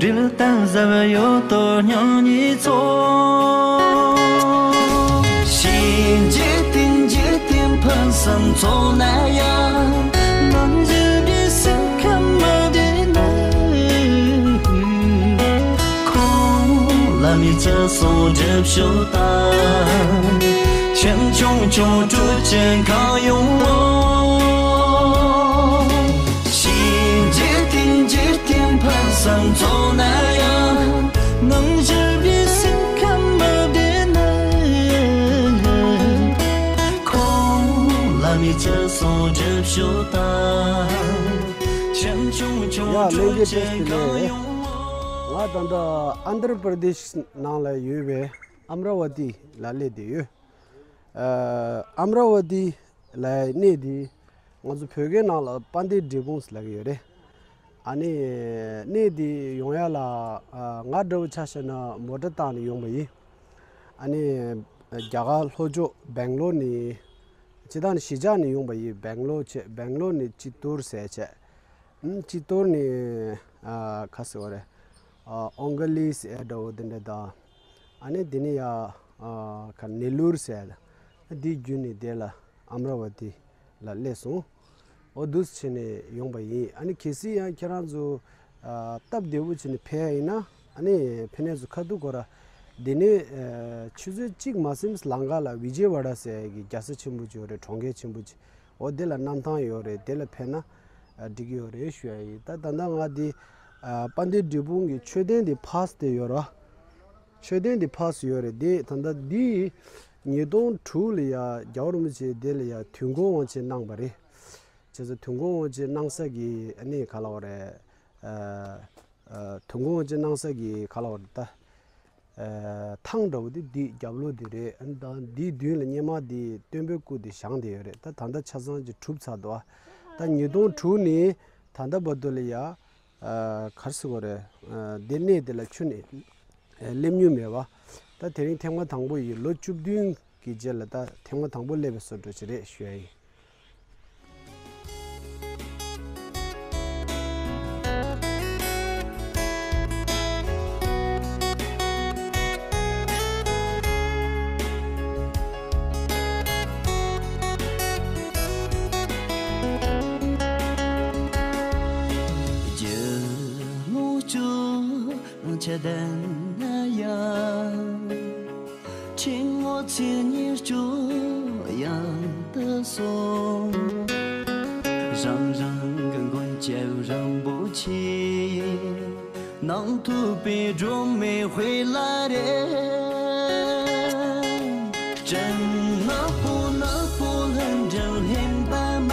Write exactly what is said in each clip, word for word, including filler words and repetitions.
འབྲེལ་གཏམ་ཟབ་ཡོད་དོ་སྙིང་ཉེ་ཚོ། ཕྱིན་འགྱུར་དུས་འགྱུར་དུས་ཕུན་སུམ་ཚོགས་ན་ཡང་། ནམ་བཞིན་གྱི་སེམས་ཁམས་མ་བདེ་ན། ཁོང་ལ་མི་ཚེ་སོང་སྒྲིབ་ཤོག་དང་། ཁྱིམ་ཆུང་ཆུང་དྲོད་ཅན་གང་ཡོང་བ། ཕྱིན་འགྱུར་དུས་འགྱུར་དུས་ཕུན་སུམ་ཚོགས་ན་ཡང་། ནམ་བཞིན་གྱི་སེམས་ཁམས་མ་བདེ་ན། ཁོང་ལ་མི་ཚེ་སོང་སྒྲིབ་ཤོག་དང་། ཁྱིམ་ཆུང་ཆུང་ཡ་ལྷན་རྒྱས་དྲོད་ཅན་བཀྲ་ཤིས་བདེ་གང་ལེགས། ཡོང་བ། ང་ད་ལྟ་ཨན་དྷྲ་པྲ་དེཤ་ནང་ལ་ཡོད་པའི་ཨམ་ར་ཝ་ཏི་ལ་སླེབས་བསྡད་ཡོད། ཨ་ཨམ་ར་ཝ་ཏི་ལ་གནས་འདི་ང་ཚོ་བོད་སྐད་ནང་ལ་དཔལ་ལྡན་འབྲས་སྤུངས་ལབ་ཀྱི་ཡོད་རེད། ཨ་ནི་གནས་འདི་ཡོང་ཡ་ལ་ཨ་ང་འདྲ་བོ་ཆ་བཞག་ན་མོ་ཊ་བཏང་ནས་ཡོང་པ་ཡིན། ཨ་ནི་རྒྱ་གར་ལྷོ་ཕྱོགས་སྦེང་ལོར་ནས་སྤྱིར་བཏང་ནས་གཞིས་ཆགས་ནས་ཡོང་པ་ཡིན། སྦེང་ལོར་བྱས། སྦེང་ལོར་ནས་ཅི་ཏུར་ཟེར་བྱས། ཨམ་ཅི་ཏུར་ནས་ཨ་ག་ཟེར་བ་རེད། ཨ་ཨོང་ག་ལི་ཟེར་འདྲ་བོ་དེ་འདྲ་དང་། ཨ་ནི་དེ་ནས་ཡ་ཨ་ག་ནེ་ལུར་ཟེར། འདི་བརྒྱུད་ནས་དེ་ལ་ཨམ་ར་ཝ་ཏི་ལ་སླེབས་སོང་། འོ་འདུག་སེ་བྱས་ནས་ཡོང་པ་ཡིན། ཨ་ནི་གལ་སྲིད་ཡང་ཁྱེད་རང་ཚོ་ཨ་སྟབས་བདེ་པོ་བྱས་ནས་ཕེབས་ཡ་ཡིན་ན། ཨ་ནི་ཕ་ནས་ཚོ་ཁ་ཐུག་གོ་ར། འདི་ནས་ཨ་ཆུ་ཚོད་གཅིག་མ་ཟིན་ལམ་ཁ་ལ་བི་ཇེ་ཝ་ཌ་ཟེར་གི་རྒྱལ་ས་ཆེན་པོ་ཅིག་ཡོད་རེད། གྲོང་ཁྱེར་ཆེན་པོ་ཅིག་འོ་དེ་ལ་གནམ་ཐང་ཡོད་རེད། དེ་ལ་ཕེབས་ན་ཨ་འགྲིག་གི་ཡོད་རེད་ཞུ་ཡ་ཡིན། ད་ད་ལྟ་ང་འདི་ཨ་དཔལ་ལྡན་འབྲས་སྤུངས་ཀྱི་མཆོད་རྟེན་འདི་ཕར་བལྟས་ཡོད་ར། མཆོད་རྟེན་འདི་ཕར་ཡོད་རེད། འདི་ད་ལྟ་འདི་ཉིས་སྟོང་དྲུག་ལ་ཡ་རྒྱལ་བ་རིན་པོ་ཆེ་དེ་ལ་ཡ་དུས་འཁོར་དབང་ཆེན་གནང་པ་རེད། བྱས་ཙང་དུས་འཁོར་དབང་ཆེན་གནང་ས་གི་ཨ་ནི་ག་ལབ་དགོས་རེད། ཨ་ཨ་དུས་འཁོར་དབང་ཆེན་གནང་ས་གི་ག་ལབ་དགོས་རེད་ད། ཨ་ཐང་འདྲ་བོ་དེ་འདི་རྒྱབ་ལོགས་དེ་རེད། ཨ་ནི་ད་འདིའི་མདུན་ལ་སྔོན་མ་དེ་སྟོན་པའི་སྐུ་དེ་བཞེངས་བསྡད་ཡོད་རེད། ད་ད་ལྟ་ཆ་ཚང་ཅིག་གྲུབ་ཚར་འདུག་ད་ཉིས་སྟོང་དྲུག་ནས་ད་ལྟ་བར་དུ་ལ་ཡ་ཨ་ག་རེ་ཟེར་དགོས་རེད། ཨ་དེ་གནས་དེ་ལ་ཁྱོན་ནས་སླེབས་མྱོང་མེད་པ། ད་དེ་རིང་ཐེངས་མ་དང་པོ་ཡིན། ལོ་བཅུ་བདུན་གྱི་རྗེས་ལ་ད་ཐེངས་མ་དང་པོ་སླེབས་པའི་བཟོ་འདྲ་ཅིག་རེད་ཞུ་ཡ་ཡིན། རྒྱུ་ལོ་བཅུ་ཆ་ལྡན་ན་ཡང་། ཕྲེང་བ་ཚེས་ཉེར་གཅིག་ཡང་དུ་སོང་། རང་རང་གི་མགོན་སྐྱབས་རིན་པོ་ཆེ། ནང་ཐུབ་པའི་སྒྲོན་མེ་དཔལ་ལ་རེ། སྤྲིན་ནག་པོ་ནག་པོ་ལྷུན་གྲུབ་ལྷན་པ་མ།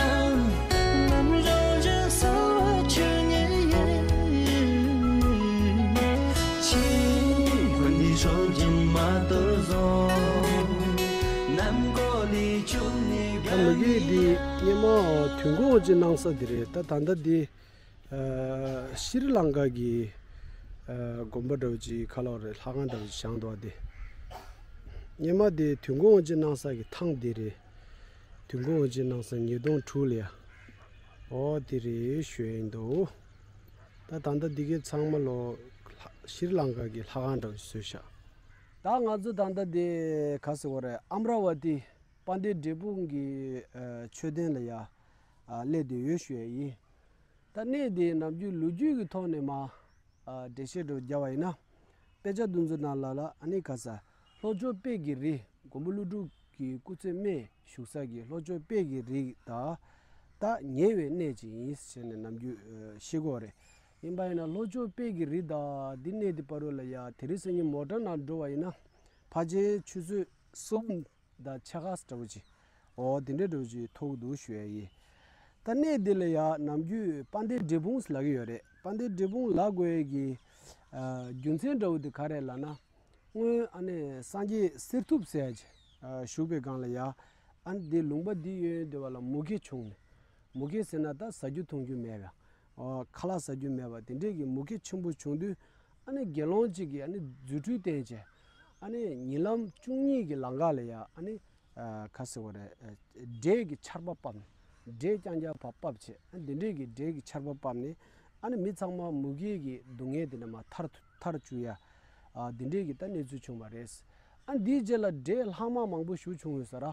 ནམ་རང་བཞིན་གསལ་བ་ཆོས་ཉིད་ཡིན། ཆོས་ཀུན་ནས་སྲོལ་རྒྱུན་མ་དོར་བཟང་། ནམ་མཁའ་ལས་བྱུང་ནས། ད་མི་གི་འདི་སྔོན་མ་དུས་འཁོར་དབང་ཆེན་གནང་ས་འདི་རེད། ད་ད་ལྟ་འདི་ཨ་ཤྲི་ལང་ཀ་གི་ཨ་དགོན་པ་འདྲ་བོ་ཅིག་ག་ལབ་དགོས་རེད། ལྷ་ཁང་འདྲ་བོ་ཅིག་བཞེངས་འདུག་བ། འདི་སྔོན་མ་འདི་དུས་འཁོར་དབང་ཆེན་གནང་ས་གི་ཐང་འདི་རེད། དུས་འཁོར་དབང་ཆེན་གནང་ས་ཉིས་སྟོང་དྲུག་ལ་ཡ། འོ་དེ་རེད་ཞུ་ཡ་ཡིན་འདུག་ད་ད་ལྟ་འདི་གའི་ཚང་མ་ལོ་ལྷ་ཤྲི་ལང་ཀ་གི་ལྷ་ཁང་འདྲ་བོ་བཟོས་ཤག་ད་ང་ཚོ་ད་ལྟ་འདི་ག་ཟེར་དགོས་རེད། ཨམ་ར་ཝ་ཏི་དཔལ་ལྡན་འབྲས་སྤུངས་ཀྱི་ཨ་མཆོད་རྟེན་ལ་ཡ་ཨ་སླེབས་བསྡད་ཡོད་ཞུ་ཡ་ཡིན། ད་གནས་འདི་ནམ་རྒྱུན་ལོ་རྒྱུས་ཀྱི་ཐོག་ནས་མ་ཨ་འགྲེལ་བཤད་འདྲ་བོ་རྒྱབ་པ་ཡིན་ན། དཔེ་ཆ་འདི་ཚོ་ནང་ལ་ལ་ཨ་ནི་ག་ས་ལྷོ་ཕྱོགས་དཔལ་གྱི་རི། མགོན་པོ་ཀླུ་སྒྲུབ་ཀྱི་སྐུ་ཚེ་སྨད་བཞུགས་ས་གི་ལྷོ་ཕྱོགས་དཔལ་གྱི་རི་དང་། ད་ཉེ་བའི་གནས་ཅིག་ཡིན་ཟེར་ནས་ནམ་རྒྱུན་ཨ་ཤེས་ཀྱི་ཡོད་རེད། ཡིན་པ་ཡིན་ན་ལྷོ་ཕྱོགས་དཔལ་གྱི་རི་དང་འདི་གནས་འདི་བར་དུ་ལ་ཡ་དེ་རིང་སང་ཉིན་མོ་ཊ་ནང་འགྲོ་བ་ཡིན་ན། ཕལ་ཆེར་ཆུ་ཚོད་གསུམ་དང་ཕྱེད་ཀ་འདྲ་བོ་ཅིག་འོ་དེ་འདྲ་འདྲ་བོ་ཅིག་ཐུག་འདུག་ཞུ་ཡ་ཡིན། ད་གནས་འདི་ལ་ཡ་ནམ་རྒྱུན་དཔལ་ལྡན་འབྲས་སྤུངས་ལབ་ཀྱི་ཡོད་རེད། དཔལ་ལྡན་འབྲས་སྤུངས་ལབ་དགོས་ཡ་གི་ཨ་རྒྱུ་མཚན་འདྲ་བོ་དེ་ག་རེ་ལབ་ན། སྔོན་ཨ་ནི་སངས་རྒྱས་གསེར་ཐུབ་ཟེར་ཡ་ཅིག་ཨ་བཞུགས་པའི་སྒང་ལ་ཡ། ཨ་ནི་འདི་ལུང་པ་འདི་གཡས་གཡོན་འདི་བ་ལ་མུ་གེ་བྱུང་ནས། མུ་གེ་ཟེར་ན་ད་ཟ་རྒྱུ་འཐུང་རྒྱུ་མེད་པ། ཨ་ཁ་ལག་ཟ་རྒྱུ་མེད་པ་དེ་འདྲས་ཀྱི་མུ་གེ་ཆེན་པོ་བྱུང་དུས། ཨ་ནི་དགེ་སློང་གཅིག་གིས་ཨ་ནི་རྫུ་འཕྲུལ་བསྟན་བྱས། ཨ་ནི་ཉིན་ལམ་བཅུ་གཉིས་ཀྱི་ལམ་ཁ་ལ་ཡ་ཨ་ནི་ཨ་ག་ཟེར་བ་རེད། ཨ་འབྲས་ཀྱི་ཆར་པ་བབས་ནས། འབྲས་རྐྱང་རྐྱང་ཕར་བབས་བྱས། ཨ་འདི་འདྲས་ཀྱི་འབྲས་ཀྱི་ཆར་པ་བབས་ནས། ཨ་ནི་མི་ཚང་མ་མུ་གེ་གི་སྡུག་བསྔལ་དེ་ནས་མར་ཐར་ཐར་བཅུག་ཡ། ཨ་འདི་འདྲའི་གི་ད་གནས་ཚུལ་བྱུང་བ་རེད། ཨ་འདིའི་རྗེས་ལ་འདྲེ་ལྷག་མ་མང་པོ་ཞིག་བྱུང་ཡོད་ས་ར།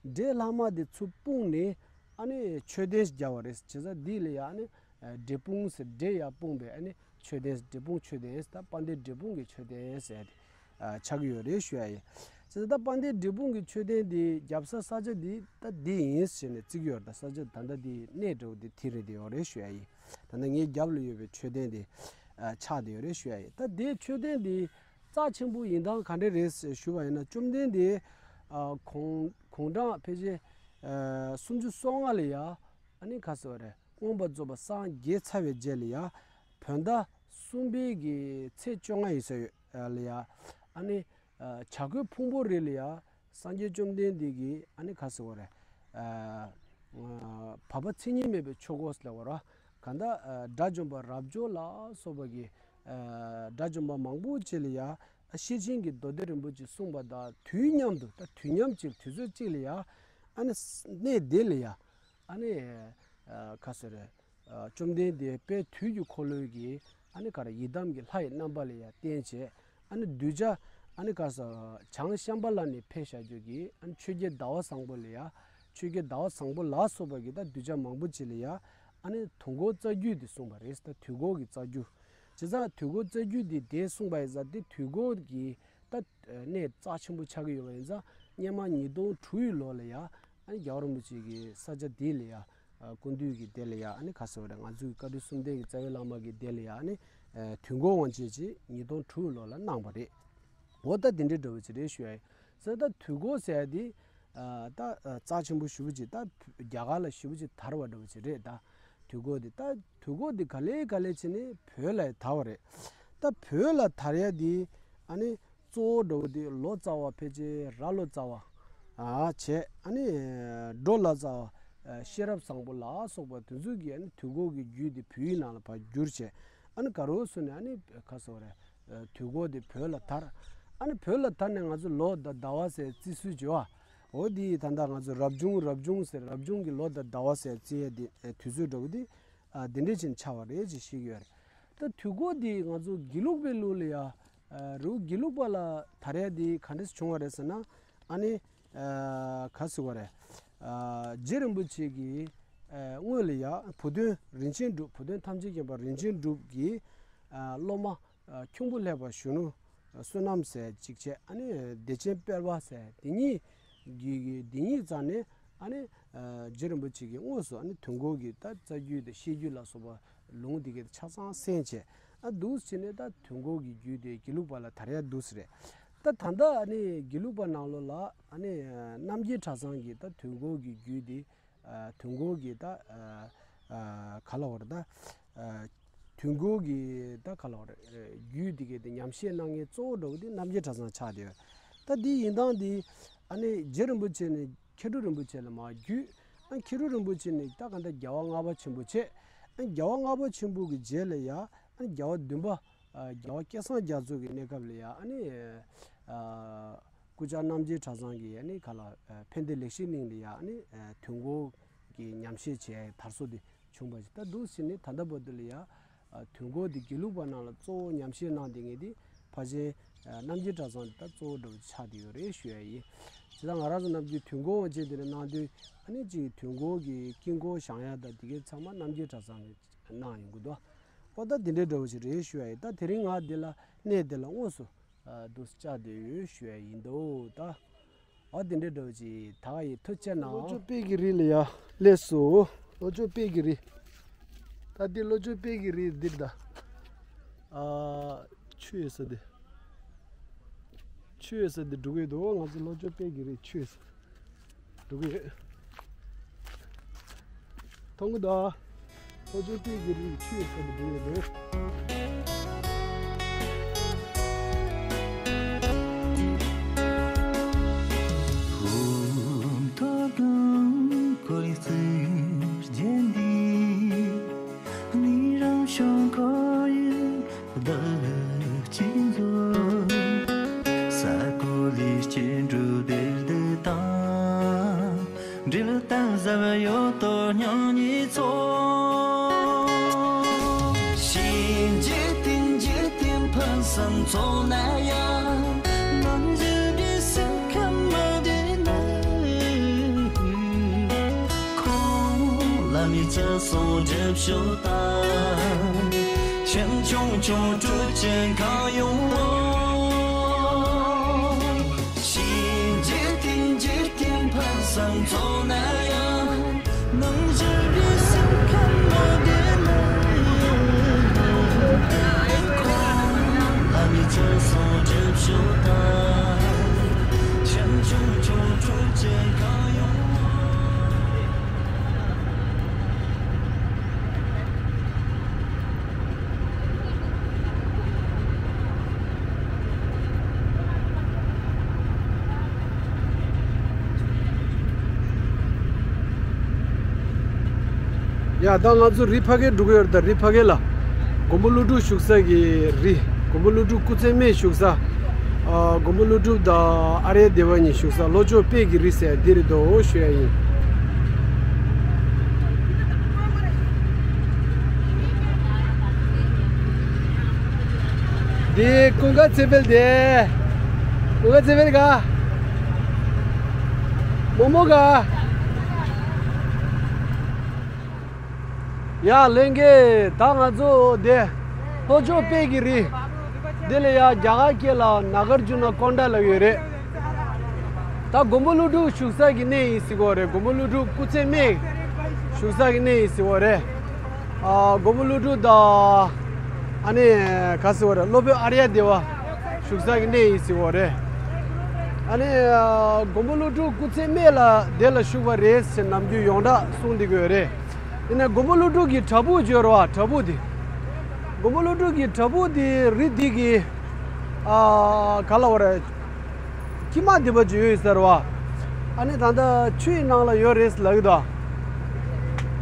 འདྲེ་ལྷག་མ་དེ་ཚུར་སྤུངས་ནས་ཨ་ནི་མཆོད་རྟེན་ཞིག་བརྒྱབ་པ་རེད། བྱས་ཙང་འདི་ལ་ཡ་ཨ་ནི་འབྲས་སྤུངས་ཟེར། འདྲེ་ཡ་སྤུངས་པའི་ཨ་ནི་མཆོད་རྟེན། འབྲས་སྤུངས་མཆོད་རྟེན་ཟེར། ད་དཔལ་ལྡན་འབྲས་སྤུངས་ཀྱི་མཆོད་རྟེན་ཟེར་ཏེ་ཨ་ཆགས་ཀྱི་ཡོད་རེད་ཞུ་ཡ་ཡིན། བྱས་ཙང་ད་དཔལ་ལྡན་འབྲས་སྤུངས་ཀྱི་མཆོད་རྟེན་འདི་བརྒྱབ་ས་ས་ཆ་འདི་ད་འདི་ཡིན་ཟེར་ནས་བརྩི་གི་ཡོད་རེད། ད་ས་ཆ་ད་ལྟ་འདི་གནས་འདྲ་བོ་འདི་དེ་རེད། དེ་ཡོད་རེད་ཞུ་ཡ་ཡིན། ད་ལྟ་ངའི་རྒྱབ་ལ་ཡོད་པའི་མཆོད་རྟེན་འདི་ཨ་ཆགས་བསྡད་ཡོད་རེད་ཞུ་ཡ་ཡིན། ད་དེ་མཆོད་རྟེན་འདི་རྩ་ཆེན་པོ་ཡིན་སྟངས་ག་འདྲ་རེད་ཞུ་བ་ཡིན་ན། བཅོམ་ལྡན་འདས་ཨ་དགུང་དགུང་གྲངས་ཕལ་ཆེར་ཨ་སུམ་ཅུ་སོ་ལྔ་ལ་ཡ་ཨ་ནི་ག་ཟེར་བ་རེད། མངོན་པར་རྫོགས་པར་སངས་རྒྱས་ཚར་བའི་རྗེས་ལ་ཡ་བོད་ཟླ་གསུམ་པའི་གི་ཚེས་བཅོ་ལྔ་ཡིན་ས་ཡོད་ལ་ཡ། ཨ་ནི་ཨ་བྱ་རྒོད་ཕུང་པོའི་རི་ལ་ཡ་སངས་རྒྱས་བཅོམ་ལྡན་འདས་ཀྱིས་ཨ་ནི་ག་ཟེར་བ་རེད། ཨ་ཨ་བར་པ་མཚན་ཉིད་མེད་པའི་ཆོས་འཁོར་ཟེར་བ་ར། གང་ལྟར་ཨ་དགྲ་བཅོམ་པ་རབ་འབྱོར་ལ་སོགས་པ་གི་ཨ་དགྲ་བཅོམ་པ་མང་པོ་ཅིག་ལ་ཡ་ཨ་ཤེར་ཕྱིན་གྱི་མདོ་སྡེ་རིན་པོ་ཆེ་གསུངས་པ་དང་དུས་མཉམ་དུ། ད་དུས་མཉམ་གཅིག་དུས་ཚོད་གཅིག་ལ་ཡ་ཨ་ནི་གནས་དེ་ལ་ཡ་ཨ་ནི་ཨ་ག་ཟེར་རེད། ཨ་བཅོམ་ལྡན་འདས་དཔལ་དུས་ཀྱི་འཁོར་ལོའི་གི་ཨ་ནི་ག་རེ་ཡི་དམ་གྱི་ལྷ་ཡི་རྣམ་པ་ལ་ཡ་བརྟེན་བྱས། ཨ་ནི་གདུལ་བྱ་ཨ་ནི་ག་ཟེར་བྱང་ཤམ་བྷ་ལ་ནས་ཕེབས་བཞག་རྒྱུ་གི་ཨ་ནི་ཆོས་རྒྱལ་ཟླ་བ་བཟང་པོ་ལ་ཡ། ཆོས་རྒྱལ་ཟླ་བ་བཟང་པོ་ལ་སོགས་པ་གི་ད་གདུལ་བྱ་མང་པོ་ཅིག་ལ་ཡ་ཨ་ནི་དུས་འཁོར་རྩ་རྒྱུད་དེ་གསུངས་པ་རེད། ད་དུས་འཁོར་གྱི་རྩ་རྒྱུད། བྱས་ཙང་དུས་འཁོར་རྩ་རྒྱུད་དེ་དེ་གསུངས་པ་ཡིན་ཙང་དེ་དུས་འཁོར་གྱི་ད་གནས་རྩ་ཆེན་པོ་ཆགས་ཀྱི་ཡོད་པ་ཡིན་ཙང་སྔོན་མ་ཉིས་སྟོང་དྲུག་ཡི་ལོ་ལ་ཡ་ཨ་ནི་རྒྱལ་བ་རིན་པོ་ཆེ་གི་ས་ཆ་དེ་ལ་ཡ། ཨ་སྐུ་མདུན་གྱི་སྡེ་ལ་ཡ་ཨ་ནི་ག་ཟེར་བ་རེད། ང་ཚོའི་བཀའ་དྲིན་གསུམ་ལྡན་གྱི་རྩ་བའི་བླ་མ་གི་སྡེ་ལ་ཡ་ཨ་ནི་ཨ་དུས་འཁོར་དབང་ཆེན་ཅིག་ཉིས་སྟོང་དྲུག་ལོ་ལ་གནང་བ་རེད། འོ་ད་དེ་འདྲའི་འདྲ་བོ་ཅིག་རེད་ཞུ་ཡ་ཡིན། ཟེར་ད་དུས་འཁོར་ཟེར་ཡ་དེ་ཨ་ད་ཨ་རྩ་ཆེན་པོ་ཞེ་པོ་ཅིག་ད་རྒྱ་གར་ལ་ཞེ་པོ་ཅིག་དར་བ་འདྲ་བོ་ཅིག་རེད། ད་དུས་འཁོར་དེ་ད་དུས་འཁོར་དེ་ག་ལེ་ག་ལེ་བྱས་ནས་བོད་ལ་དར་བ་རེད། ད་བོད་ལ་དར་ཡ་དེ་ཨ་ནི་གཙོ་བོ་འདྲ་བོ་དེ་ལོ་ཙཱ་བ་ཕལ་ཆེར་རྭ་ལོ་ཙཱ་བ་ཨ་བྱས། ཨ་ནི་འབྲོ་ལ་ཙཱ་བ་ཨ་ཤེས་རབ་བཟང་པོ་ལ་སོགས་པ་དེ་ཚོ་གིས་ཨ་ནི་དུས་འཁོར་གྱི་རྒྱུད་དེ་བོད་ཡིག་ནང་ལ་ཕར་བསྒྱུར་བྱས། ཨ་ནི་ག་རེ་ཟེར་ནས་ཨ་ནི་ག་ཟེར་བ་རེད། ཨ་དུས་འཁོར་དེ་བོད་ལ་དར། ཨ་ནི་བོད་ལ་དར་ནས་ང་ཚོ་ལོ་དང་ཟླ་བ་ཟེར་བརྩི་སྲོལ་བྱེད་པ། འོ་དེ་ད་ལྟ་ང་ཚོ་རབ་བྱུང་རབ་བྱུང་ཟེར། རབ་བྱུང་གི་ལོ་དང་ཟླ་བ་ཟེར་བརྩི་ཡ་དེ་ཨ་དུས་ཚོད་འདྲ་བོ་དེ་ཨ་དེ་འདྲ་ཅིག་ཆགས་པ་རེད་ཅེས་བཤད་ཀྱི་ཡོད་རེད། ད་དུས་འཁོར་འདི་ང་ཚོ་དགེ་ལུགས་པའི་ལུགས་ལ་ཡ། ཨ་རི་བོ་དགེ་ལུགས་པ་ལ་དར་ཡ་འདི་ག་འདྲས་བྱུང་བ་རེད་ཟེར་ན། ཨ་ནི་ཨ་ག་ཟེར་བ་རེད། ཨ་རྗེ་རིན་པོ་ཆེ་གི་ཨ་སྔོན་ལ་ཡ་བུ་སྟོན་རིན་ཆེན་གྲུབ། བུ་སྟོན་ཐམས་ཅད་མཁྱེན་པ་རིན་ཆེན་གྲུབ་ཀྱི་ཨ་སློབ་མ་ཨ་ཁྱུང་པོ་ལེགས་པ་གཞོན་ནུ་བསོད་ནམས་ཟེར་ཅིག་བྱས། ཨ་ནི་བདེ་ཆེན་དཔལ་བ་ཟེར། དེ་གཉིས་ཀྱི་དེ་གཉིས་རྩ་ནས་ཨ་ནི་ཨ་རྗེ་རིན་པོ་ཆེ་གིས་དངོས་སུ་ཨ་ནི་དུས་འཁོར་གྱི་ད་རྩ་རྒྱུད་དང་ཤེར་རྒྱུད་ལ་སོགས་པ་ལུང་དེ་གའི་ཆ་ཚང་གསན་བྱས། ཨ་འདུག་སེ་བྱས་ནས་ད་དུས་འཁོར་གྱི་རྒྱུད་དེ་དགེ་ལུགས་པ་ལ་དར་ཡ་འདུག་སེ་རེད། ད་ད་ལྟ་ཨ་ནི་དགེ་ལུགས་པ་ནང་ལོགས་ལ་ཨ་ནི་རྣམ་རྒྱལ་གྲྭ་ཚང་གིས་ད་དུས་འཁོར་གྱི་རྒྱུད་དེ་ཨ་དུས་འཁོར་གྱི་ད་ཨ་ཨ་ག་ལབ་དགོས་རེད། ད་ཨ་དུས་འཁོར་གྱི་ད་ག་ལབ་དགོས་རེད། རྒྱུད་དེ་གའི་དེ་ཉམས་བཞེས་གནང་མཁན་གཙོ་བོ་འདྲ་བོ་དེ་རྣམ་རྒྱལ་གྲྭ་ཚང་ཆགས་བསྡད་ཡོད། ད་དེ་ཡིན་སྟངས་དེ་ཨ་ནི་རྗེ་རིན་པོ་ཆེ་ནས་མཁས་གྲུབ་རིན་པོ་ཆེ་ལ་མར་བརྒྱུད། ཨ་མཁས་གྲུབ་རིན་པོ་ཆེ་ནས་ད་ག་འདྲ་རྒྱལ་བ་ལྔ་པ་ཆེན་པོ་བྱས། ཨ་རྒྱལ་བ་ལྔ་པ་ཆེན་པོ་གི་རྗེས་ལ་ཡ་ཨ་ནི་རྒྱལ་བ་བདུན་པ་ཨ་རྒྱལ་བ་སྐལ་བཟང་རྒྱ་མཚོ་གི་གནས་སྐབས་ལ་ཡ་ཨ་ནི་ཨ་སྐུ་བཅར་རྣམ་རྒྱལ་གྲྭ་ཚང་གི་ཨ་ནི་ག་ལབ་ཨ་ཕན་བདེ་ལེགས་བཤད་གླིང་ལ་ཡ་ཨ་ནི་ཨ་དུས་འཁོར་གྱི་ཉམས་བཞེས་བྱས་དར་སྲོལ་དེ་བྱུང་བ་ཞིག་ད་འདུག་སེ་བྱས་ནས་ད་ལྟ་བར་དུ་ལ་ཡ་ཨ་དུས་འཁོར་དེ་དགེ་ལུགས་པ་ནང་ལ་གཙོ་བོ་ཉམས་བཞེས་གནང་བསྡད་མཁན་དེ་ཕལ་ཆེར་ཨ་རྣམ་རྒྱལ་གྲྭ་ཚང་དེ་ད་གཙོ་བོ་འདྲ་བོ་ཆགས་བསྡད་ཡོད་རེད་ཞུ་ཡ་ཡིན། བྱས་ཙང་ང་རང་ཚོ་ནམ་རྒྱུན་དུས་འཁོར་དབང་ཆེན་དེ་འདྲ་གནང་དུས་ཨ་ནི་གཅིག་དུས་འཁོར་གྱི་དཀྱིལ་འཁོར་བཞེངས་ཡ་དང་དེ་གའི་ཚང་མ་རྣམ་རྒྱལ་གྲྭ་ཚང་ནས་གནང་ཡོང་གི་འདུག་ཨོ་ད་དེ་འདྲའི་འདྲ་བོ་ཞིག་རེད་ཞུ་ཡ་ཡིན། ད་དེ་རིང་ང་འདི་ལ་གནས་འདི་ལ་དངོས་སུ་ཨ་འདུག་སེ་བཅར་བསྡད་ཡོད་ཞུ་ཡ་ཡིན་འདུག་ད་ཨོ་དེ་འདྲའི་འདྲ་བོ་ཞིག་ད་ག་ཡིན། ཐུགས་རྗེ་གནང་། ལྷོ་ཕྱོགས་དཔལ་གྱི་རི་ལ་ཡ་སླེབས་སོང་། ལྷོ་ཕྱོགས་དཔལ་གྱི་རི། ད་འདི་ལྷོ་ཕྱོགས་དཔལ་གྱི་རི་འདིར་ད་ཨ་ཆུ་ཡོད་ས་འདི། ཆུ་ཡོད་ས་འདི་འགྲོ་གི་ཡོད་འདུག་ང་ཚོ་ལྷོ་ཕྱོགས་དཔལ་གྱི་རི་ཆུ་ཡོད་ས་འགྲོ་གི་ཡོད། མཐོང་གི་འདུག་ཨ། ལྷོ་ཕྱོགས་དཔལ་གྱི་རི་ཆུ་ཡོད་ས་འདི་འགྲོ་གི་ཡོད་འདུག་ཚོགས་ན་ཡང་ནམ་རྒྱུན་རེ་སེམས་ཁམས་མ་བདེ་ན། ཁོང་ལ་མི་ཚེ་སོང་སྒྲིབ་ཤོག་དང་། ཁྱིམ་ཆུང་ཆུང་སྤྲོ་ཅན་གང་ཡོང་བ། ཞིང་རྒྱས་གཏིང་རྒྱས་གཏིང་ཕན་སང་ཚོགས་ན་ཡང་། ནང་བཞིན་རེ་སེམས་ཁམས་མ་བདེ་ན། ཁོང་ལ་མི་ཚེ་སོང་སྒྲིབ་ཤོག་དང་། ཁྱིམ་ཆུང་ཆུང་སྤྲོ་ཅན་གང་ཡོང་། ཡ། ད་ང་ཚོ་རི་ཕ་གིར་འགྲོ་གི་ཡོད་རེད། ད་རི་ཕ་གི་ལ་མགོན་པོ་ཀླུ་སྒྲུབ་བཞུགས་ས་གི་རི། མགོན་པོ་ཀླུ་སྒྲུབ་སྐུ་ཚེ་སྨད་བཞུགས་ས། ཨ། མགོན་པོ་ཀླུ་སྒྲུབ་དང་ཨཱརྱ་དེ་བ་གཉིས་བཞུགས་ས་ལྷོ་ཕྱོགས་དཔལ་གྱི་རི་ཟེར་འདི་རེད་དོ་ཞུ་ཡ་ཡིན། འདི་ཀུན་དགའ་ཚེ་འཕེལ་དེ། ཀུན་དགའ་ཚེ་འཕེལ་ག་མོ་མོ་ག་ཡ། ལྷན་རྒྱས། ད་ང་ཚོ་དེ་ལྷོ་ཕྱོགས་དཔལ་གྱི་རི། དེ་ལ་ཡ་རྒྱ་གར་སྐད་ལ་ནཱ་གཱར་ཇུ་ན་ཀོན་ཌ་ལབ་ཡོད་རེད། ད་མགོན་པོ་ཀླུ་སྒྲུབ་བཞུགས་ས་གི་གནས་ཡིན་ཟེར་གོ་རེད། མགོན་པོ་ཀླུ་སྒྲུབ་སྐུ་ཚེ་སྨད་བཞུགས་ས་གི་གནས་ཡིན་ཟེར་གོ་རེད། ཨ། མགོན་པོ་ཀླུ་སྒྲུབ་དང་། ཨ་ནི་ག་ཟེར་གོ་རེད། སློབ་དཔོན་ཨཱརྱ་དེ་བ་བཞུགས་ས་གི་གནས་ཡིན་ཟེར་གོ་རེད། ཨ་ནི། ཨ། མགོན་པོ་ཀླུ་སྒྲུབ་སྐུ་ཚེ་སྨད་ལ་དེ་ལ་བཞུགས་པ་རེད་ཟེར་ནམ་རྒྱུན་ཡོངས་གྲགས་གསུངས་བསྡད་ཀྱི་ཡོད་རེད། ཡིན་ན་མགོན་པོ་ཀླུ་སྒྲུབ་ཀྱི་བྲག་ཕུག་ཅིག་ཡོད་རེད་བ། བྲག་ཕུག་དེ། མགོན་པོ་ཀླུ་སྒྲུབ་ཀྱི་བྲག་ཕུག་དེ་རི་འདི་གི། ཨ། ག་ལབ་དགོས་རེད། དཀྱིལ་མ་འདི་པ་ཅིག་ཡོད་ཟེར་བ། ཨ་ནི་ད་ལྟ་ཆུ་ཡི་ནང་ལ་ཡོད་རེད་ལབ་ཀྱི་འདུག་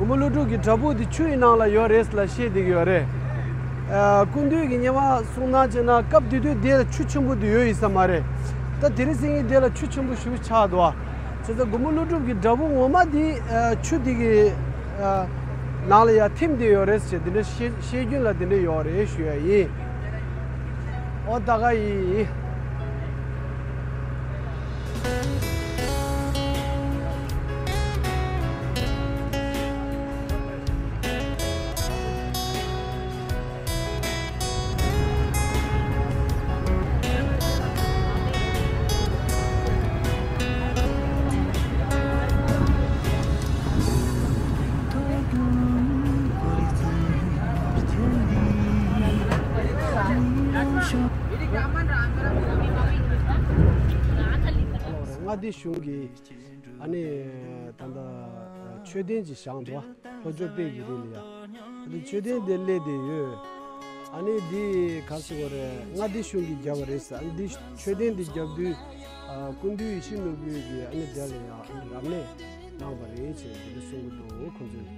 མགོན་པོ་ཀླུ་སྒྲུབ་ཀྱི་བྲག་ཕུག་འདི་ཆུ་ཡི་ནང་ལ་ཡོད་རེད་ལབ་བཤད་བསྡད་ཀྱི་ཡོད་རེད། ཨ། སྐུ་མདུན་གྱི་སྔོན་མ་གསུང་སྟངས་བྱས་ན་སྐབས་དེ་དུས་དེ་ལ་ཆུ་ཆེན་པོ་དེ་ཡོད་ཡིན་ས་མ་རེད། ད་དེ་རིང་སང་ཉིན་དེ་ལ་ཆུ་ཆེན་པོ་ཞེ་པོ་ཆགས་འདུག་བྱས་ཙང་མགོན་པོ་ཀླུ་སྒྲུབ་ཀྱི་བྲག་ཕུག་ངོ་མ་འདི། ཨ། ཆུ་འདི་གི། ཨ། ནང་ལ་ཡར་ཐིམ་བསྡད་ཡོད་རེད་ཟེར། འདི་འདྲ་བཤད་བཤད་རྒྱུན་ལ་འདི་འདྲ་ཡོད་རེད་ཞུ་ཡ་ཡིན། ཨོ་ད་ག་ཡིན། མངའ་སྡེ་གཞུང་གི། ཨ་ནི་ད་ལྟ་མཆོད་རྟེན་ཅིག་བཞེངས་འདུག་བ། ལྷོ་ཕྱོགས་དཔལ་གྱི་རི་ལ་ཡ། ཨ་ནི་མཆོད་རྟེན་དེ་སླེབས་བསྡད་ཡོད། ཨ་ནི་འདི་ག་ཟེར་དགོས་རེད། མངའ་སྡེ་གཞུང་གིས་བརྒྱབ་པ་རེད་ཟེར། ཨ་ནི་འདི་མཆོད་རྟེན་འདི་བརྒྱབ་དུས། ཨ། སྐུ་མདུན་ཡིད་བཞིན་ནོར་བུ་གིས་ཨ་ནི་དེ་ལ་ཡ་ཨ་ནི་རབ་གནས་གནང་བ་རེད་ཅེས་འདི་འདྲ་གསུང་གི་འདུག་ཁོང་ཚོས།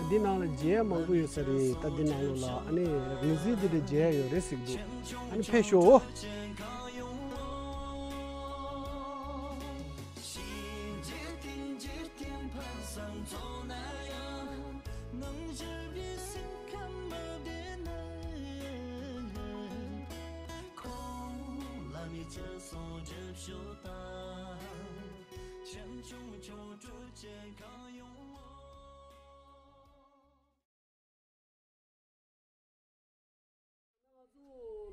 ཨ། འདི་ནང་ལ་མཇལ་ཡ་མང་པོ་ཡོད་ས་རེད། ད་འདི་ནང་ལོགས་ལ་ཨ་ནི་རིག་འཛིན་འདི་འདྲ་མཇལ་ཡ་ཡོད་རེད་ཟེར་གྱི་འདུག་ཨ་ནི་ཕེབས་ཤོག་ང་ཚོ་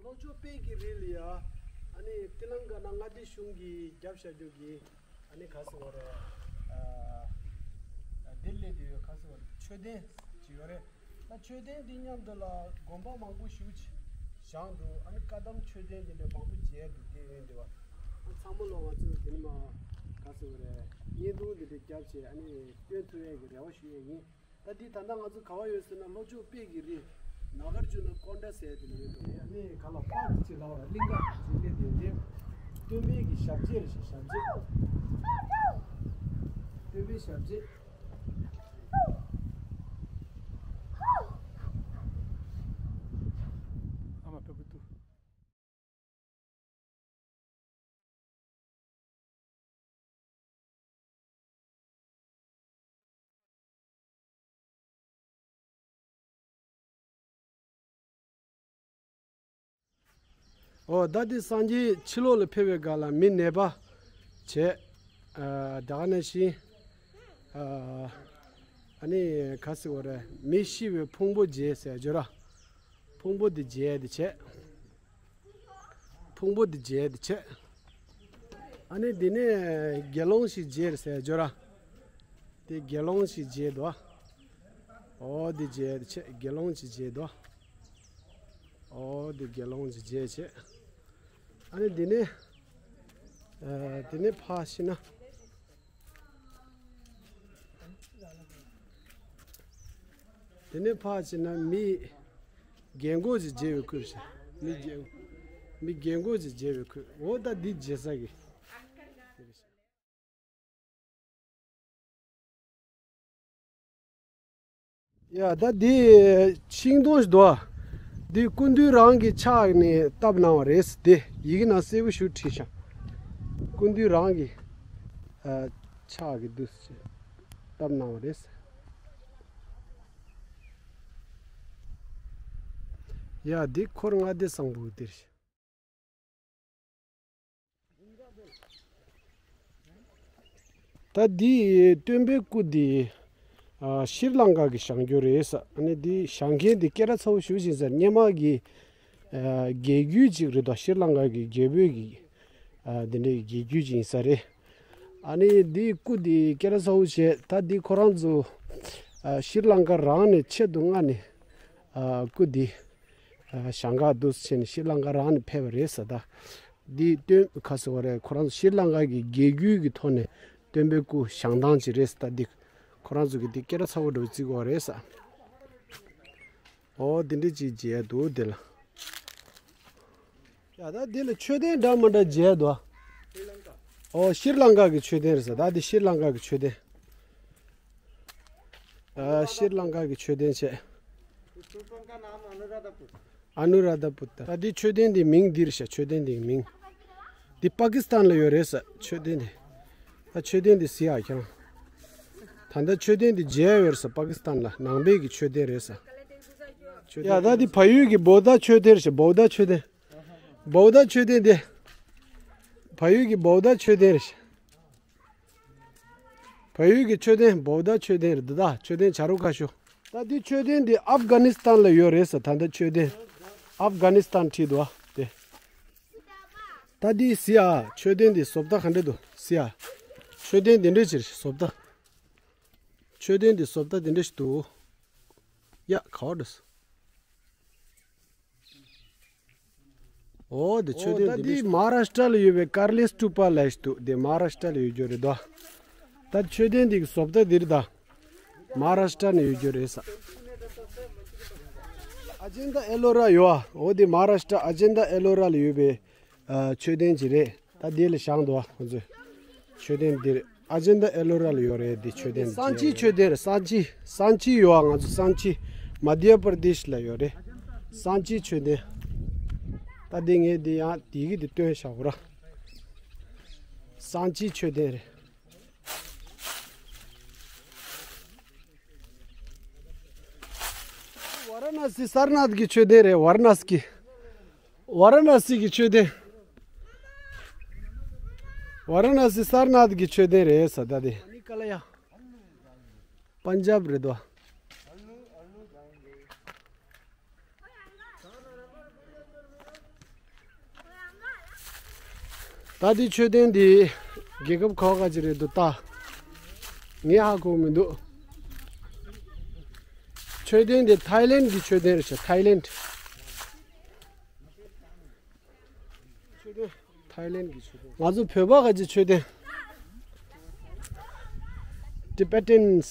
ལྷོ་ཕྱོགས་དཔལ་གྱི་རི་ལ་ཡ། ཨ་ནི་ཏི་ལང་ཀ་ན་མངའ་སྡེ་གཞུང་གིས་བརྒྱབ་བཞག་རྒྱུ་གི། ཨ་ནི་ག་ཟེར་བ་རེད། ཨ། ལྡི་ལི་དེ་ཡོད། ག་ཟེར་བ་རེད། མཆོད་རྟེན་ཅིག་ཡོད་རེད། ད་མཆོད་རྟེན་འདི་མཉམ་དུ་ལ་དགོན་པ་མང་པོ་ཞེ་པོ་ཅིག་བཞེངས་འདུག་ཨ་ནི་བཀའ་གདམས་མཆོད་རྟེན་འདི་འདྲ་མང་པོ་མཇལ་འདུག་དེ་ཡིན་འདི་བ། ཨ། ཚང་མ་ལོ་ང་ཚོས་དེ་ནི་མ་ག་ཟེར་བ་རེད། བརྙན་ཐུང་འདི་འདྲ་བརྒྱབ་བྱས་ཨ་ནི་སྟོན་ཐུབ་ཡས་ཀྱི་རེ་བ་ཞུ་ཡས་ཡིན། ད་འདི་ད་ལྟ་ང་ཚོ་ག་བ་ཡོད་ཟེར་ན་ལྷོ་ཕྱོགས་དཔལ་གྱི་རི། ནཱ་གཱར་ཇུ་ན་ཀོན་ཌ་ཟེར་དེ་ཡོད་འདུག་ཨ་ནི་ག་ལ་པར་ཅིག་ལབ་ར། གླིང་ག་ཅིག་སླེབས་བསྡད་དེ། སྟོན་པའི་གི་ཞབས་རྗེས་རེད་ཤག་ཞབས་རྗེས། སྟོན་པའི་ཞབས་རྗེས། ཨ་མ་ཕེབས་ཀྱི་འདུག་ཨོ་ད་འདི་སངས་རྒྱས་ཕྱི་ལོགས་ལ་ཕེབས་པའི་སྒང་ལ་མི་ནད་པ་བྱས། ཨ་ད་ག་ནང་བཞིན་ཨ་ཨ་ནི་ག་ཟེར་དགོས་རེད། མི་ཤི་བའི་ཕུང་པོ་བརྗེ་ཟེར་བརྗོད་ར། ཕུང་པོ་འདི་བརྗེ་འདི་བྱས། ཕུང་པོ་འདི་བརྗེ་འདི་བྱས། ཨ་ནི་འདི་ནས་དགེ་སློང་ཞིག་བརྗེ་ཟེར་བརྗོད་ར། དེ་དགེ་སློང་ཞིག་བརྗེ་འདུག་ཨོ་འདི་བརྗེ་འདི་བྱས། དགེ་སློང་ཞིག་བརྗེ་འདུག་ཨོ་འདི་དགེ་སློང་ཞིག་བརྗེ་བྱས། ཨ་ནི་འདི་ནས་ཨ་འདི་ནས་ཕར་ཕྱིན་ན། དེ་ནས་ཕར་ཕྱིན་ན་མི་རྒན་གོག་ཅིག་མཇལ་བའི་ཁུལ་ཞིག་མི་རྒན་མི་རྒན་གོག་ཅིག་མཇལ་བའི་ཁུལ། འོ་ད་འདི་མཇལ་ས་གི། ཡ་ད་འདི་ཤིང་སྡོང་ཞིག་འདུག་འདི་སྐུ་མདུན་རང་གི་ཕྱག་ནས་བཏབ་གནང་བ་རེད། དེ་ཡི་གེ་ནང་གསལ་པོ་ཞིག་བྲིས་ཤག་སྐུ་མདུན་རང་གི་ཨ་ཕྱག་གི་འདུག་སེ་བཏབ་གནང་བ་རེད། ཡ་འདི་འཁོར་ལྔ་སྡེ་བཟང་པོ་འདིར། ད་འདི་སྟོན་པའི་སྐུ་འདི་ཨ་ཤྲི་ལང་ཀ་གི་བཞེངས་རྒྱུ་རེད་ས། ཨ་ནི་འདི་བཞེངས་མཁན་འདི་སྐད་གྲགས་ཚ་པོ་ཞེ་པོ་ཅིག་ཡིན་ས། སྔོན་མ་གི་ཨ་རྒྱལ་རྒྱུད་ཅིག་རེད་དོ། ཤྲི་ལང་ཀ་གི་རྒྱལ་པོའི་གི་ཨ་འདི་འདྲའི་རྒྱལ་རྒྱུད་ཅིག་ཡིན་ས་རེད། ཨ་ནི་འདི་སྐུ་འདི་སྐད་གྲགས་ཚ་པོ་བྱས། ད་འདི་ཁོ་རང་ཚོ་ཨ་ཤྲི་ལང་ཀ་རང་ནས་ཆེད་དུ་མངགས་ནས་ཨ་སྐུ་འདི་ཨ་བཞེངས་ག་འདུག་ཟེར་ནས་ཤྲི་ལང་ཀ་རང་ནས་ཕེབས་པ་རེད་ས། ད་འདི་སྟོན་ག་ཟེར་བ་རེད། ཁོ་རང་ཚོ་ཤྲི་ལང་ཀ་གི་རྒྱལ་རྒྱུད་ཀྱི་ཐོག་ནས་སྟོན་པའི་སྐུ་བཞེངས་སྟངས་ཅིག་རེད་ས། ད་འདི་ཁོ་རང་ཚོ་གི་འདི་སྐད་གྲགས་ཚ་པོ་འདྲ་བོ་བརྩི་དགོས་པ་རེད་ས། ཨོ་དེ་འདྲ་ཅིག་མཇལ་འདུག་དེ་ལ། ཡ་ད་དེ་ལ་མཆོད་རྟེན་འདྲ་མི་འདྲ་མཇལ་འདུག་ཨོ་ཤྲི་ལང་ཀ་གི་མཆོད་རྟེན་རེད་ས། ད་དེ་ཤྲི་ལང་ཀ་གི་མཆོད་རྟེན། ཨ་ཤྲི་ལང་ཀ་གི་མཆོད་རྟེན་བྱས། ཨ་ནུ་ར་དྷ་པུ་ཏ། ད་དེ་མཆོད་རྟེན་དེ་མིང་འདི་རེད་ཤག་མཆོད་རྟེན་དེ་མིང་། འདི་པ་ཀི་སི་ཐན་ལ་ཡོད་རེད་ས་མཆོད་རྟེན་དེ། ད་མཆོད་རྟེན་དེ་གཟིགས་ཨ་ཁྱེད་རང་། ད་ལྟ་མཆོད་རྟེན་དེ་མཇལ་ཡོད་རེད་ས། པ་ཀི་སི་ཐན་ལ་ནང་པའི་གི་མཆོད་རྟེན་རེད་ས། ཡ་ད་འདི་བལ་ཡུལ་གྱི་བོ་དྷ་མཆོད་རྟེན་རེད་ཤག་བོ་དྷ་མཆོད་རྟེན། བོ་དྷ་མཆོད་རྟེན་དེ། བལ་ཡུལ་གྱི་བོ་དྷ་མཆོད་རྟེན་རེད་ཤག་བལ་ཡུལ་གྱི་མཆོད་རྟེན་བོ་དྷ་མཆོད་རྟེན་རེད། འདི་དག་མཆོད་རྟེན་བྱ་རུ་ཁ་ཤོ། ད་འདི་མཆོད་རྟེན་འདི་ཨབ་གྷ་ནི་སི་ཐན་ལ་ཡོད་རེད་ས། ད་ལྟ་མཆོད་རྟེན་ཨབ་གྷ་ནི་སི་ཐན་བྲིས་འདུག་ཨ་དེ། ད་འདི་གཟིགས་ཨ་མཆོད་རྟེན་འདི་བཟོ་ལྟ་ག་འདྲ་འདུག་གཟིགས་ཨ། མཆོད་རྟེན་འདི་འདྲ་ཅིག་བཟོ་ལྟ། མཆོད་རྟེན་འདི་བཟོ་ལྟ་འདི་འདྲ་ཞིག་འདུག་ཡ་ག་བ་འགྲོ་སོང་། ཨོ་དེ་མཆོད་རྟེན་འདི་མ་ཧཱ་རཱ་ཤི་ཏྲ་ལ་ཡོད་པའི་ཀར་ལི་སྟུ་པ་ལབ་ཞིག་འདུག་དེ་མ་ཧཱ་རཱ་ཤི་ཏྲ་ལ་ཡོད་རྒྱུ་རེད་དོ། ད་མཆོད་རྟེན་འདི་གི་བཟོ་ལྟ་འདི་རེད་ད། མ་ཧཱ་རཱ་ཤི་ཏྲ་ནས་ཡོད་རྒྱུ་རེད་ས། ཨ་ཇན་ཏ་ཨེ་ལོ་ར་ཡོད་ཨ། འོ་དེ་མ་ཧཱ་རཱ་ཤི་ཏྲ་ཨ་ཇན་ཏ་ཨེ་ལོ་ར་ལ་ཡོད་པའི་ཨ་མཆོད་རྟེན་ཅིག་རེད། ད་དེ་ལ་བཞེངས་འདུག་ཨ་ཁོ་ཚོས། མཆོད་རྟེན་འདིར་ཨ་ཇན་ཏ་ཨེ་ལོ་ར་ལ་ཡོད་རེད། འདི་མཆོད་རྟེན་སང་ཕྱིའི་མཆོད་རྟེན་རེད། སང་ཕྱི་སང་ཕྱི་ཡོད་ཨ། ང་ཚོ་སང་ཕྱི་མ་དྷྱ་པར་དེཤ་ལ་ཡོད་རེད། སང་ཕྱིའི་མཆོད་རྟེན། ད་འདི་ངས་འདི་ཡང་དེ་གི་འདི་སྟོན་བཞག་གོ་ར། སང་ཕྱིའི་མཆོད་རྟེན་རེད། ཝཱ་ར་ཎ་སི་སར་ནཱཐ་ཀྱི་མཆོད་རྟེན་རེད། ཝཱ་ར་ཎ་སི་ཀྱི། ཝཱ་ར་ཎ་སི་གི་མཆོད་རྟེན། ཝཱ་ར་ཎ་སི་སར་ནཱཐ་ཀྱི་མཆོད་རྟེན་རེད་ས་ད་དེ། ཨ་ནི་ཀ་ལ་ཡ། པན་ཇབ་རེད་དོ། ད་འདི་མཆོད་རྟེན་འདི་རྒྱལ་ཁབ་ག་བ་ག་ཅིག་རེད་འདུག་ལྟ། ངས་ཧ་གོ་མི་འདུག་མཆོད་རྟེན་འདི་ཐའི་ལེན་གྱི་མཆོད་རྟེན་རེད་ཤག་ཐའི་ལེན། མཆོད་རྟེན། ཐའི་ལེན་གྱི་མཆོད་རྟེན། ང་ཚོ་བོད་པ་ག་ཅིག་མཆོད་རྟེན། Tibetans།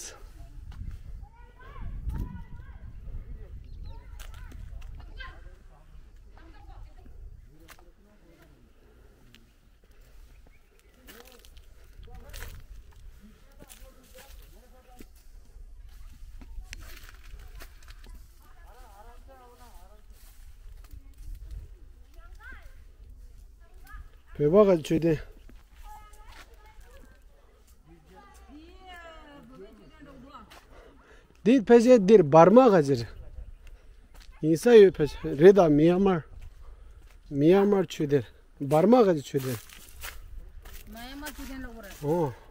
བོད་པ་ག་མཆོད་རྟེན། འདི་ཕལ་ཆེར་འདིར་འབར་མ་ག་ཅིག་རེད། ཡིན་ས་ཡོད་ཕལ་ཆེར་རེད་ད། མི་ཡང་མར། མི་ཡར་མར་ཆོས་སྡེ། འབར་མ་ག་ཅི་ཆོས་སྡེ། མ་ཡར་མར་ཆོས་སྡེ་ལ་འོ་ར། ཨོ།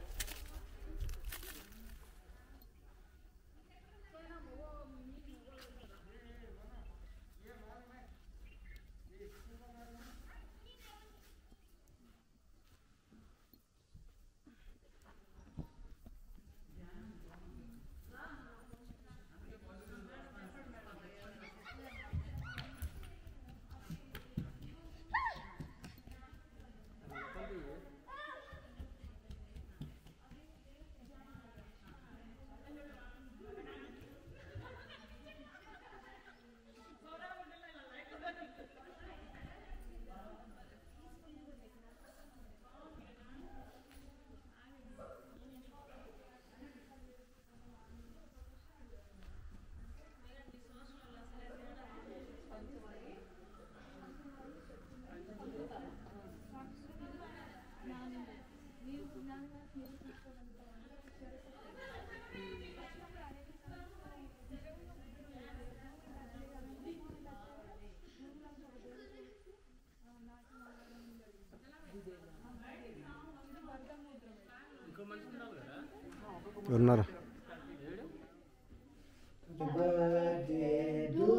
Happy birthday to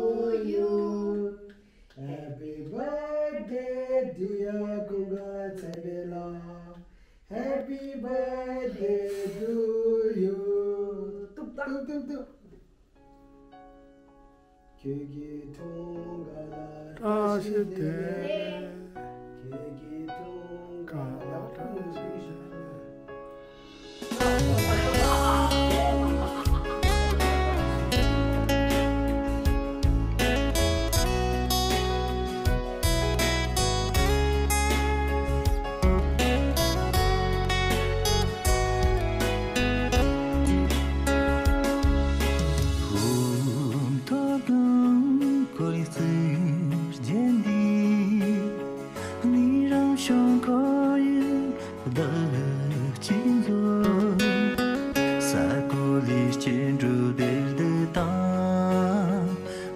you. Happy birthday, dear Kunga Tsebela. Happy birthday to you. Tup, tup, tup, tup. ཁྱེད་ཀྱི་འཁྲུངས་སྐར་ལ་བཀྲ་ཤིས་བདེ་ལེགས། ཁྱེད་ཀྱི་འཁྲུངས་སྐར་ལ་བཀྲ་ཤིས་བདེ་ལེགས།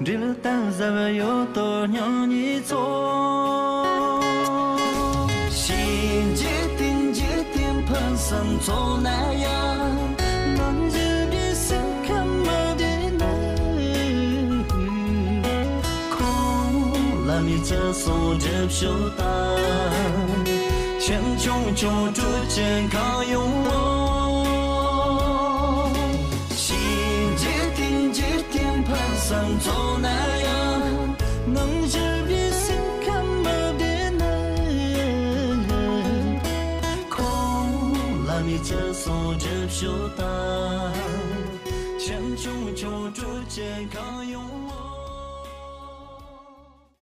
འབྲེལ་གཏམ་ཟབ་ཡོད་དོ་སྙིང་ཉེ་ཚོ། གཤིན་རྗེ་དེ་འཇིག་རྟེན་ཕུན་སུམ་ཚོགས་ན་ཡང་། ནམ་ཞིག་གི་སེམས་ཁམས་མ་བདེ་ན། ཁོང་ལ་མི་ཚེ་སྲུང་སྒྲུབ་ཤོག་དང་། ཁྱིམ་ཆུང་ཆུང་དྲུག་ཅན་གང་ཡོང་ངོ་། གཤིན་རྗེ་དེ་འཇིག་རྟེན་ཕུན་སུམ་ཚོགས་ན་ཡང་། ནང་ཞི་བའི་སེམས་ཁམས་མ་བདེ་ན། ཁོང་ལ་མི་ཚེ་སྲུང་སྒྲུབ་ཤོག་དང་། ཁྱིམ་ཆུང་ཆུང་དྲུག་ཅན་གང་